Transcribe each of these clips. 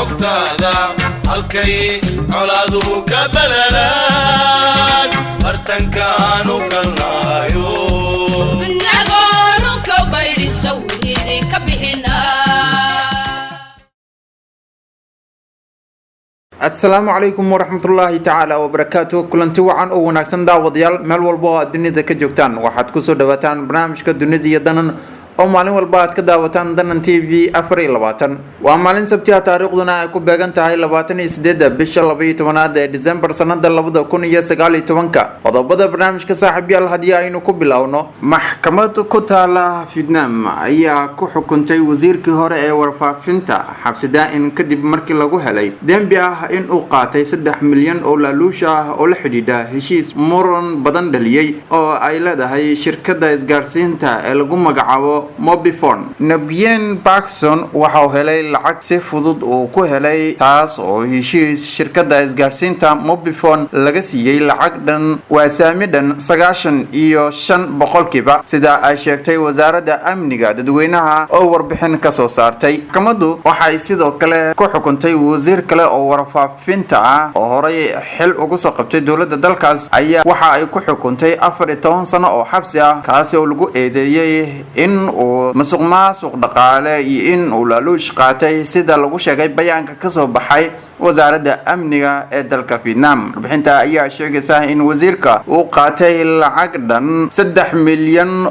Xogtaada halkay colaaduhu ka balalaan bartankaanu galnaayo. Nagoonu ka baydhin sawir idinka bixinaa. Asalaamu calaykum waraxmatullaahi tacaala wabarakaatu. Kulanti wacan oo wanaagsan, daawadayaal, meel walba oo aad dunida ka joogtaan. Waxaad kusoo dhawaataan barnaamijka Dunida iyo Danan oo maalin walba aad ka daawataan Danan TV 24. Waa maalin Sabtiha, taariikhduna ay ku beegan tahay 28-da bisha 12aad ee December sanada 2019-ka. Qodobada barnaamijka, saaxiibyaal, haddii aynu ku bilowno, maxkamad ku taala Vietnam ayaa ku xukuntay wasiirkii hore ee warfaafinta xabsi daa-in kadib markii lagu helay dembi ah in uu qaatay 3 milyan oo laaluusha ah oo la xidhiidha heshiis muran badan dhaliyey oo ay leedahay shirkadda isgaarsiinta ee lagu magacaabo Mobifone. Nguyen Quoc Son waxa uu helay lacag si fudud uu ku helay, taas oo heshiis shirkadda isgaarsiinta Mobifone laga siiyey lacag dhan waa saami dhan 95%, sida ay sheegtay wasaaradda amniga dadweynaha oo warbixin kasoo saartay. Maxkamaddu waxay sidoo kale ku xukuntay wasiir kale oo warfaafinta ah oo horay xil ugu soo qabtay dowladda dalkaas ayaa waxa ay ku xukuntay 14 sano oo xabsi ah, kaasi oo lagu eedeeyey in uu masuq maasuq dhaqaale iyo in uu laaluush qaatay, sida lagu sheegay bayaanka kasoo baxay wasaaradda amniga ee dalka Vietnam. Warbixinta ayaa sheegaysa in wasiirka uu qaatay lacag dhan $3 milyan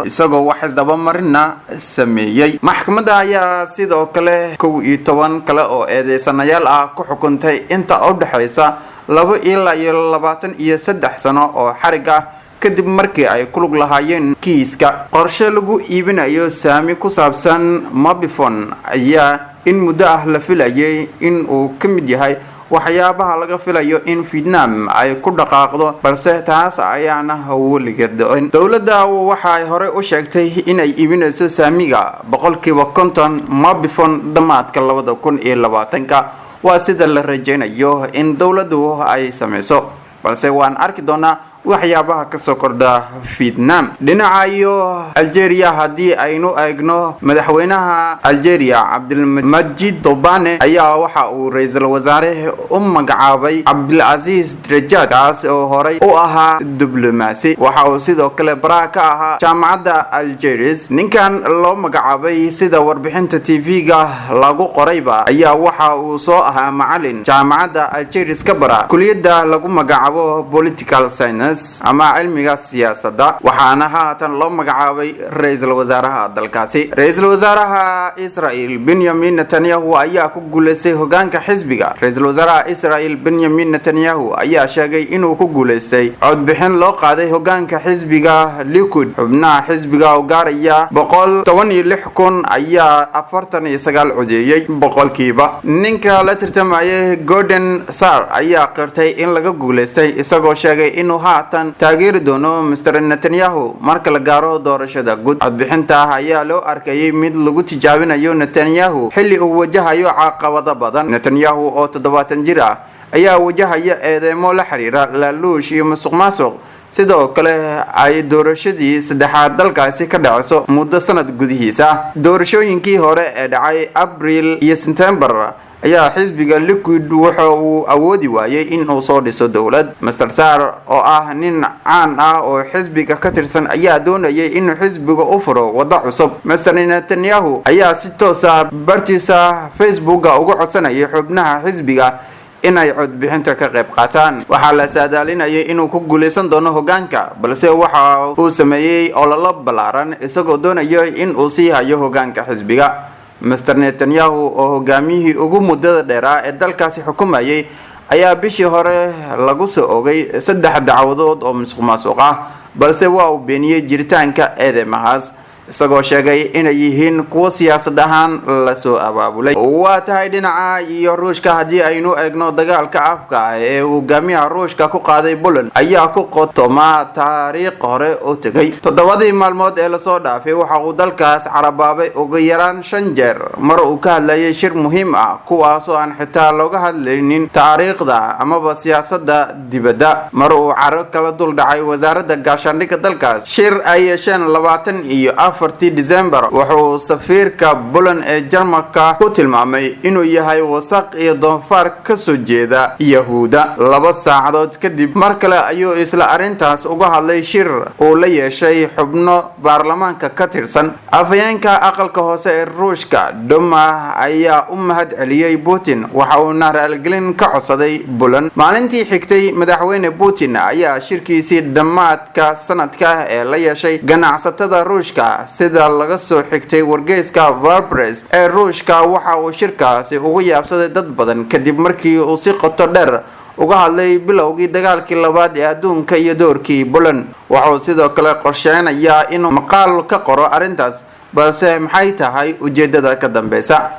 isagoo wax isdabamarina sameeyey. Maxkamadda ayaa sidoo kale 11 kale oo eedeysanayaal ah ku xukuntay inta u dhexaysa 2 ilaa iyo 23 sano oo xarig ah kadib markii ay ku lug lahaayeen kiiska. Qorshe lagu iibinayo saami ku saabsan Mobifone ayaa in muddo ah la filayay in uu ka mid yahay waxyaabaha laga filayo in Vietnam ay ku dhaqaaqdo, balse taas ayaana weligeed dhicin. Dowladda waxay horey u sheegtay inay iibinayso saamiga 50% Mobifone dhammaadka 2020-ka. Waa sida la rajaynayo in dowladdu ay sameyso, balse waan arki doonaa waxyaabaha kasoo kordha Vietnam. Dhinaca iyo Algeria haddii aynu eegno, madaxweynaha Algeria Cabdilmajid Tobane ayaa waxa uu ra-iisul wasaare u magacaabay Cabdilcasiis Drajad, kaas oo horey u ahaa diblomaasi. Waxa uu sidoo kale baraha ka ahaa jaamacadda Algeris. Ninkan loo magacaabay, sida warbixinta TV-ga lagu qorayba, ayaa waxa uu soo ahaa macalin jaamacadda Algeris ka bara kuliyadda lagu magacaabo political science ama cilmiga siyaasadda, waxaana haatan loo magacaabay ra-iisul wasaaraha dalkaasi. Ra-iisul wasaaraha Israel Benyamin Netanyahu ayaa ku guuleystay hogaanka xisbiga. Ra-iisul wasaaraha Israel Benyamin Netanyahu ayaa sheegay inuu ku guuleystay codbixin loo qaaday hogaanka xisbiga Likud. Xubnaha xisbiga oo gaaraya 116,000 ayaa 49 codeeyey boqolkiiba. Ninka la tartamayay, Gideon Saar, ayaa qirtay in laga guuleystay, isagoo sheegay inuu haatan taageeri doono Mr Netanyahu marka la gaaro doorashada guud. Codbixinta ayaa loo arkayay mid lagu tijaabinayo Netanyahu xilli uu wajahayo caqabado badan. Netanyahu oo 70 jir ah ayaa wajahaya eedeymo la xiriira laaluush iyo musuq maasuq, sidoo kale ay doorashadii saddexaad dalkaasi ka dhaceyso muddo sanad gudihiisa. Doorashooyinkii hore ee dhacay Abriil iyo September ayaa xisbiga Liquid waxa uu awoodi waayey in uu soo dhiso dowlad. Mr Saar oo ah nin caan ah oo xisbiga ka tirsan ayaa doonayay inuu xisbiga u furo waddo cusub. Mr Netanyahu ayaa si toos ah bartiisa Facebooka uga codsanayay xubnaha xisbiga inay codbixinta ka qayb qaataan. Waxaa la saadaalinayay inuu ku guuleysan doono hogaanka, balse waxa uu sameeyey ololo ballaaran isagoo doonayo in uu sii hayo hogaanka xisbiga. Mr Netanyahu oo hogaamiyihii ugu muddada dheeraa ee dalkaasi xukumayay ayaa bishii hore lagu soo ogay saddex dacwadood oo musuq maasuq ah, balse waa uu beeniyey jiritaanka eedeymahaas, isagoo sheegay inay yihiin kuwo siyaasad ahaan lasoo abaabulay. Waa tahay, dhinaca iyo Ruushka haddii aynu eegno, dagaalka afka ah ee hogaamiyaha Ruushka ku qaaday Poland ayaa ku qotoma taariikh hore oo tegay. 7dii maalmood ee lasoo dhaafay waxa uu dalkaas carabaabay ugu yaraan shan jeer mar uu ka hadlayay shir muhiim ah, kuwaasoo aan xitaa looga hadlaynin taariikhda amaba siyaasada dibadda. Mar uu caro kala dul dhacay wasaaradda gaashaandhigga dalkaas shir ay yeesheen 24 4-tii December wuxuu safiirka Poland ee Jarmalka ku tilmaamay inuu yahay wasaq iyo doonfaar kasoo jeeda Yahuuda. 2 saacadood kadib mar kale ayuu isla arrintaas uga hadlay shir uu la yeeshay xubno baarlamaanka ka tirsan. Afhayeenka aqalka hoose ee Ruushka Duma ayaa u mahad celiyey Putin, waxa uuna raalgelin ka codsaday Poland. Maalintii xigtay, madaxweyne Putin ayaa shirkiisii dhammaadka sanadka ee la yeeshay ganacsatada Ruushka. Sida laga soo xigtay wargeyska Varbres ee Ruushka, waxa uu shirkaasi ugu yaabsaday dad badan kadib markii uu si qoto dheer uga hadlay bilowgii dagaalkii labaad ee adduunka iyo doorkii Poland. Wuxuu sidoo kale qorsheynayaa inuu maqaal ka qoro arrintaas, balse maxay tahay ujeedada ka dambeysa?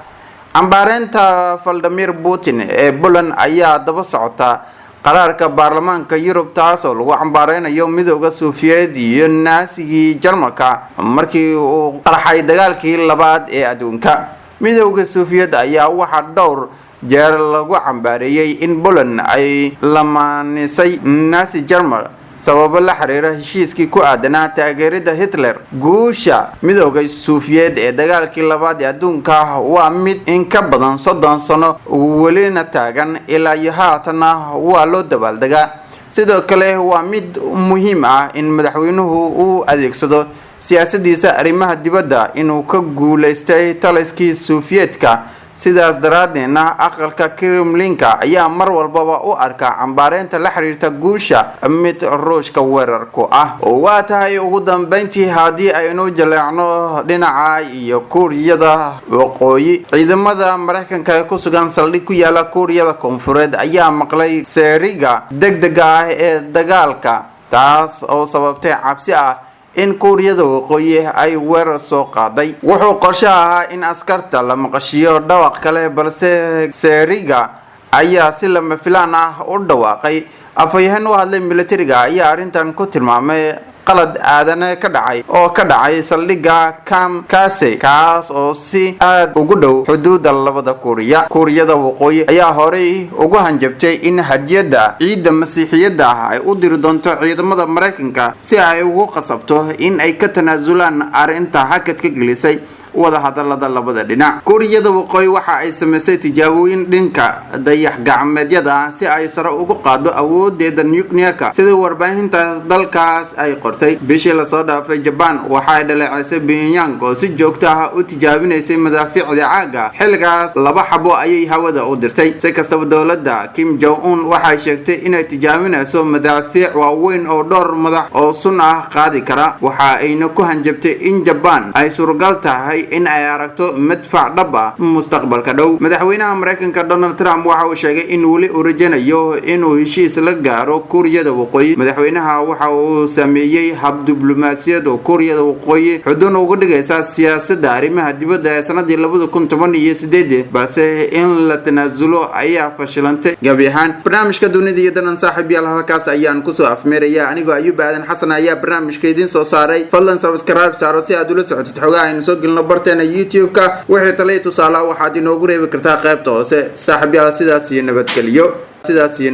Cambaareynta Vladimir Putin ee Poland ayaa daba socota qaraarka baarlamaanka Yurub, taas oo lagu cambaareynayo Midooda Suufiyeed iyo Naasigii Jarmalka markii uu qarxay dagaalkii labaad ee adduunka. Midooda Suufiyeed ayaa waxaa dhowr jeer lagu cambaareeyey in Poland ay lamaanisay Nazi Germal sababo la xiriira heshiiskii ku aadanaa taageerida Hitler. Guusha Midooda Suufiyeed ee dagaalkii labaad ee adduunka waa mid in ka badan 30 sano welina taagan, ilaa iyo haatanna waa loo dabaaldegaa. Sidoo kale waa mid muhiim ah in madaxweynuhu uu adeegsado siyaasadiisa arrimaha dibadda inuu ka guuleystay taliskii Suufiyeedka. Sidaas daraadeedna aqalka Kremlinka ayaa mar walbaba u arka cambaareynta la xiriirta guusha mid Ruushka weerar ku ah. Waa tahay, ugu dambeyntii haddii aynu jaleecno dhinaca iyo Kuuriyada Waqooyi, ciidamada Maraykanka ee ku sugan saldhig ku yaala Kuuriyada Koonfureed ayaa maqlay seeriga degdega ah ee dagaalka, taas oo sababtay cabsi ah in Kuuriyada Waqooyi ay weerar soo qaaday. Wuxuu qorshe ahaa in askarta la maqashiyo dhawaq kale, balse seeriga ayaa si lama filaan ah u dhawaaqay. Afhayeen u hadlay militariga ayaa arrintan ku tilmaamay qalad aadane ka dhacay oo ka dhacay saldhigga Camp Casey, kaas oo si aad ugu dhow xuduudda labada Kuuriya. Kuuriyada Waqooyi ayaa horey ugu hanjabtay in hadiyadda ciidda Masiixiyadda ah ay u diri doonto ciidamada Maraykanka si ay ugu qasabto in ay ka tanaasulaan arrinta hakadka gelisay wada hadalada labada dhinac. Kuuriyada Waqooyi waxa ay samaysay tijaabooyin dhinka dayax gacmeedyada ah si ay sare ugu qaado awoodeeda nuclearka, sida warbaahinta dalkaas ay qortay bishii lasoo dhaafay. Jaban waxa ay dhaleeceysay Pyongyang oo si joogto ah u tijaabinaysay madaafiicda caaga. Xilligaas laba xabo ayay hawada u dirtay. Si kastaba, dowladda Kim Jong Un waxay sheegtay inay tijaabinayso madaafiic waaweyn oo dhowr madax oo sun ah qaadi kara, waxa ayna ku hanjabtay in Jaban ay suuragal tahay in ay aragto madfac dhab ah mustaqbalka dhow. Madaxweynaha Maraykanka Donald Trump waxa uu sheegay in weli uu rajanayo inuu heshiis la gaaro Kuuriyada Waqooyi. Madaxweynaha waxa uu sameeyey hab diblomaasiyad oo Kuuriyada Waqooyi xudun uga dhigaysa siyaasadda arrimaha dibadda ee sanadii 2018, balse in la tanaasulo ayaa fashilantay gabi ahaan. Barnaamijka Dunida iyo Danan, saaxiib yaal, halkaas ayaan kusoo afmeeraya. Anigoo Ayuub Aadan Xasan ayaa barnaamijka idiin soo saaray. Fadlan subscribe saaro si aad ula socotid xogaha aynu soo gelino barteena YouTube-ka. Wixii talay tusaalaha waxaad inoogu reebi kartaa qaybta hoose. Saaxiib yaal, sidaas iyo nabadgeliyo, sidaas iyo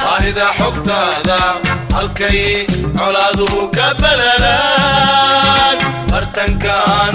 Baahida xogtaada halkay colaaduhu ka balalaan bartankaan.